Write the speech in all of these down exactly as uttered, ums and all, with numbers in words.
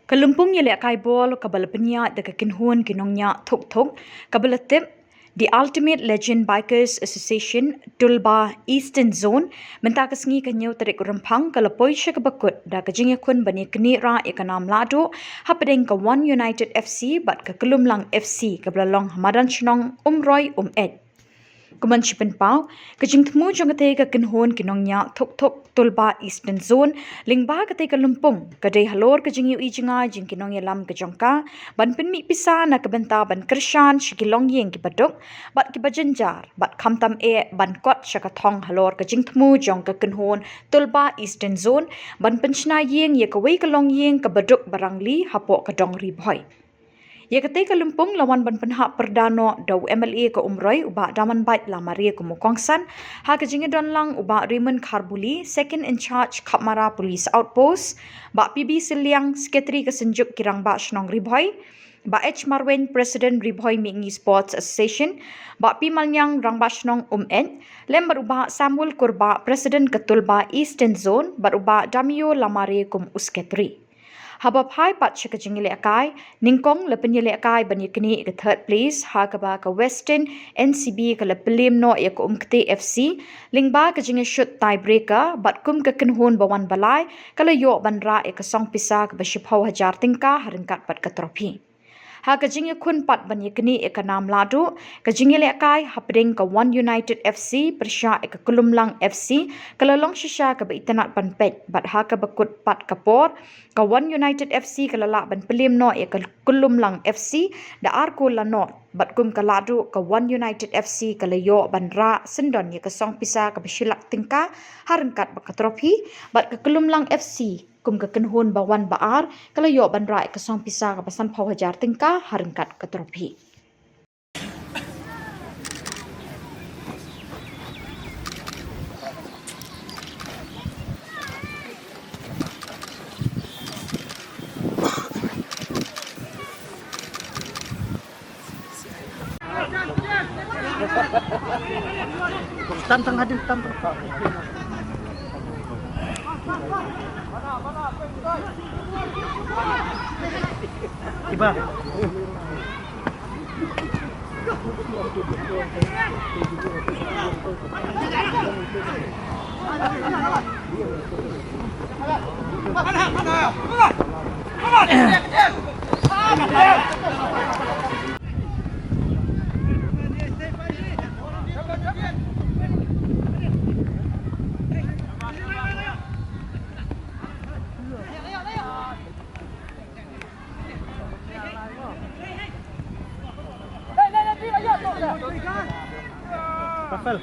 Ka lympung ïalehkai ball kaba la pynïaid da ka kynhun ki nongñiah thuk thuk kaba la tip The Ultimate Legend Bikers Association Tulba Eastern Zone mynta ka sngi ka hynñiew tarik Rymphang ka la poi sha kaba kut da ka jingïakhun ban ïaknieh rah ïa ka nam lahduh hapdeng ka One United F C bad ka Kyllumlang F C kaba la long ha madan shnong Umroi Umeit. Kumban shi pynpaw, ka jingthmu jong katei ka kynhun ki nongñiah thuk thuk Tulba Eastern Zone lyngba katei ka lympung ka dei halor ka jingïohi jngai jong ki nongïalam ka jong ka ban pynmih pisa na ka bynta ban kyrshan sha ki longïing kiba duk bad kiba jynjar bad khamtam eh ban kot sha ka thong halor ka jingthmu jong ka kynhun Tulba Eastern Zone ban pynshna ïing ïa kawei ka longïing kaba duk ba rangli hapoh ka dong Ri Bhoi. Ïa katei ka lympung la wan ban pynhap pyrda noh da u M L A ka Umroi u Bah Damanbait Lamare kum u kongsan, ha ka jingïadon lang u Bah Raymond Kharbuli, Second in Charge Khapmara Police Outpost, Bah P B Sylliang, Secretary ka Synjuk ki Rangbah Shnong Ri Bhoi, Bah H Marwein, President Ri Bhoi Mihngi Sports Association, Bah P Malniang, Rangbah Shnong Umeit, lem bad u Bah Samuel Kurbah, President ka Tulba Eastern Zone, bad u Bah Damio Lamare kum u Secretary. Haba phai pat sha ka jingïalehkai, nyngkong la pynïalehkai ban ïaknieh ïa ka third place, ha kaba ka Western N C B ka la pynliem noh ïa ka Umkhtih F C lyngba ka jingïashut tiebreaker, bad kum ka kynhun ba wan ba lai ka la ïoh ban rah ïa ka song pisa kaba shiphew hajar tyngka ha ryngkat bad ka trophy. Ha ka jingïakhun pat ban ïaknieh ïa ka nam lahduh, ka jingïalehkai hapdeng ka One United F C pyrshah ïa ka Kyllumlang F C ka la long shisha kaba itynnad ban peit, bad ha kaba kut pat ka por, ka One United F C ka la lah ban pynliem noh ïa ka Kyllumlang F C da ar kol la nought, bad kum ka lahduh ka One United F C ka la ïoh ban rah syndon ïa ka song pisa kaba shi lak tyngka ha ryngkat bad ka trophy, bad ka Kyllumlang F C kum ka kynhun ba wan ba ar ka la ïoh ban rah ïa ka song pisa kaba sanphew hajar tyngka ha ryngkat ka trophy. Tantang hadin, tantang. Iba. Rafael.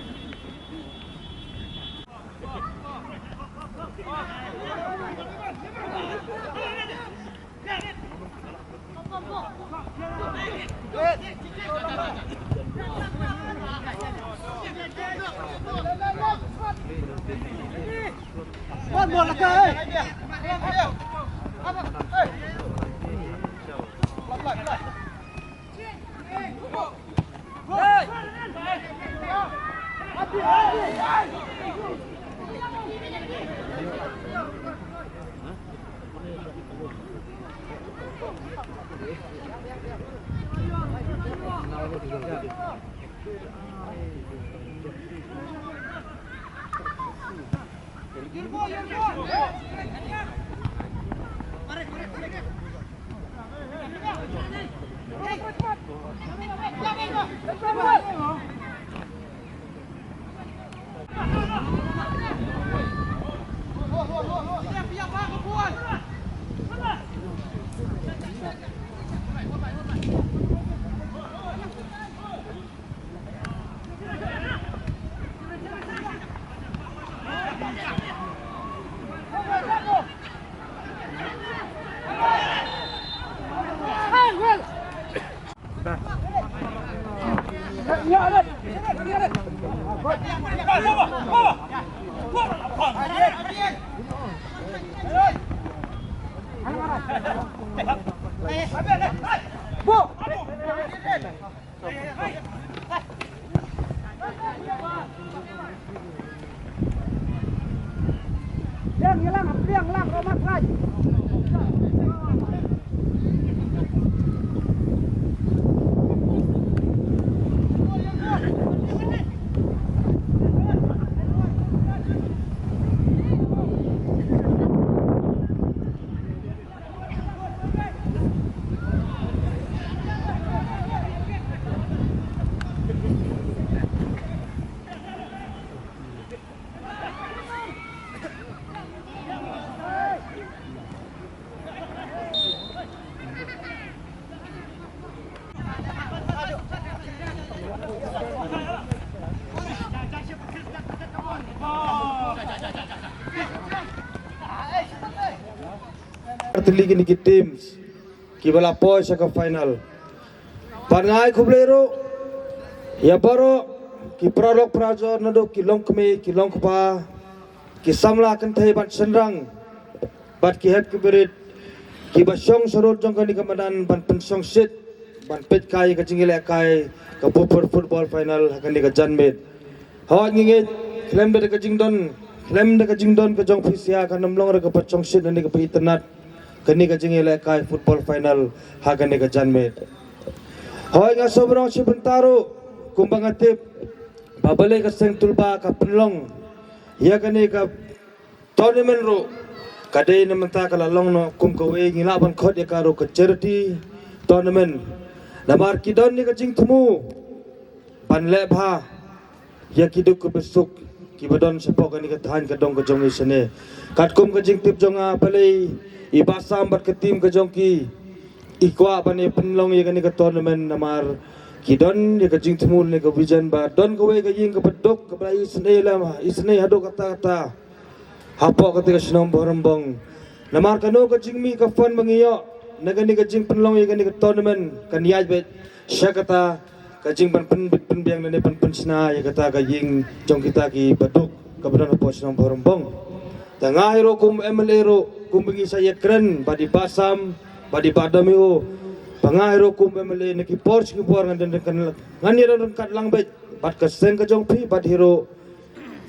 Yang, yang lang, yang lang, Roman Fly. Tylli kine ki teams kiba la poi sha ka final. Bad nga ai khublei ruh ïa baroh ki paralok parajor, naduh ki longkmie, ki longkpa, ki samla kynthei bad shynrang, bad ki hep ki barit kiba shong sharud jong kane ka madan ban pynshongshit, ban peit kai ïa ka jingïalehkai ka Buffer Football Final ha kane ka janmiet. Hooid, ngi ngeit khlem da ka jingdon, khlem da ka jingdon ka jong phi sha, kan ym long ruh kaba shongshit lane kaba itynnad kane ka jingïalehkai Football Final ha kane ka janmiet. Hooid, nga sngewbha ban ong shi bynta ruh, kumba nga tip ba balei ka Seng Tulba ka pynlong ïa kane ka tournament ruh, ka dei na mynta ka la long noh kum kawei, ngi lah ban khot ïa ka ruh ka charity tournament. Namar ki don ïa ka jingthmu ban leh bha ïa ki duk ki suk kiba don shapoh kane ka thaiñ ka dong ka jong ngi shane. Katkum ka jingtip jong nga, balei i Bah Sam bad ka team ka jong ki i kwah ban ïa pynlong ïa kane ka tournament? Namar ki don ïa ka jingthmu ne ka vision ba don kawei ka ïing kaba duk kaba la isynei lem, isynei haduh katta katta hapoh kata ka shnong Bhoirymbong. Namar kano ka jingmih ka fund ba ngi ïoh na kane ka jingpynlong ïa kane ka tournament kan ïaid beit sha kata ka jingban pynbit pynbiang lane pynpynshna ïa kata ka ïing jong kita kiba duk kaba don hapoh shnong Bhoirymbong. Te nga hi ruh kum M L A ruh, kumba ngi sa ïakren bad i Bah Sam bad i Bah Damiu, ba nga hi ruh kum M L A na ki por sha ki por ngan don ryngkat, ngan ïa don ryngkat lang beit bad ka seng ka jong phi, bad hi ruh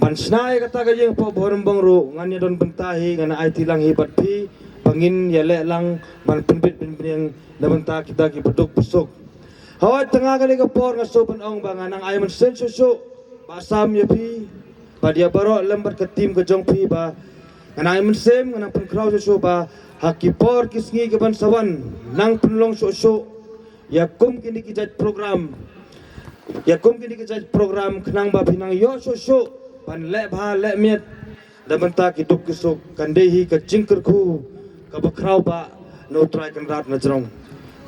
ban shna ïa kata ka ïing hapoh Bhoirymbong ruh ngan ïa don bynta hi, ngan aiti lang hi bad phi ba ngin ïa leh lang ban pynbit pynbiang na bynta kita kiba duk ba suk. Hooid, te nga kane ka por nga sngewbha ban ong ba nga nang ai mynsiem shuh shuh Bah Sam ïa phi bad ïa baroh lem bad ka team ka jong phi ba nga nang ai mynsiem, nga nang pynkhraw shuh shuh ba ha ki por ki sngi kiban sa wan nang pynlong shuh shuh ïa kum kine ki jait program, ïa kum kine ki jait program khnang ba phi nang ïoh shuh shuh ban leh bha leh miat na bynta ki duk ki suk, kan dei hi ka jingkyrkhu kaba khraw bha na U Trai Kynrad na jrong.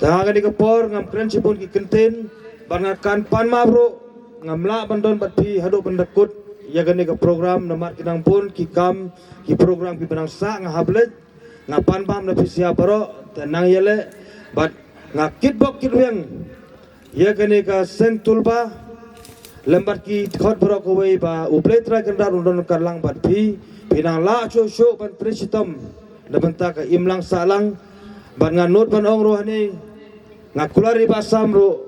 Te ha kane ka por ngam kren shibun ki kyntien bad nga kan pan map ruh, ngam lah ban don bad phi haduh ban da kut ïa kane ka program namar ki nang bun ki kam ki program kiba nang sah, nga hap leit, nga pan map na phi sha baroh, te nang ïaleh bad nga kitbok kitrwiang ïa kane ka Seng Tulba lem bad ki dkhot baroh kawei ba U Blei Trai Kynrad un don ryngkat lang bad phi, phi nang lah shuh shuh ban trei shitom na bynta ka imlang sahlang. Bad nga nud ban ong ruh hangne, nga kular ïa i Bah Sam ruh,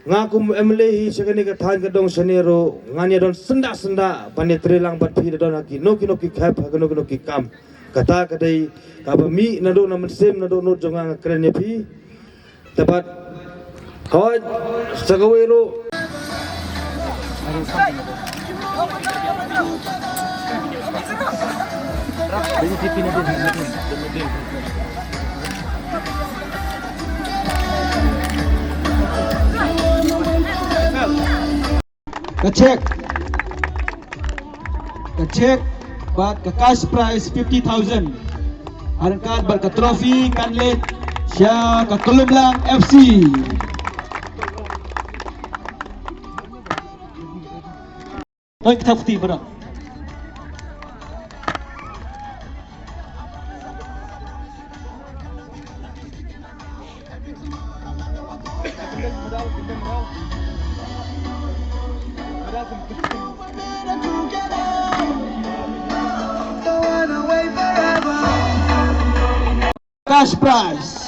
nga kum M L A hi sha kane ka thaiñ ka dong shane ruh ngan ïa don syndah syndah ban ïa trei lang bad phi, da don ha kino kino ki khep, ha kino kino ki kam. Kata ka dei kaba mih naduh na mynsiem, naduh nud jong nga, nga kren ïa phi. Te bad hooid, sa kawei ruh. Ka cheque, ka cheque bad ka cash prize fifty thousand. Ryngkat bad ka trophy kan leit sha ka Kulumlang F C. Oi, ka thap kti bro. Cash prize.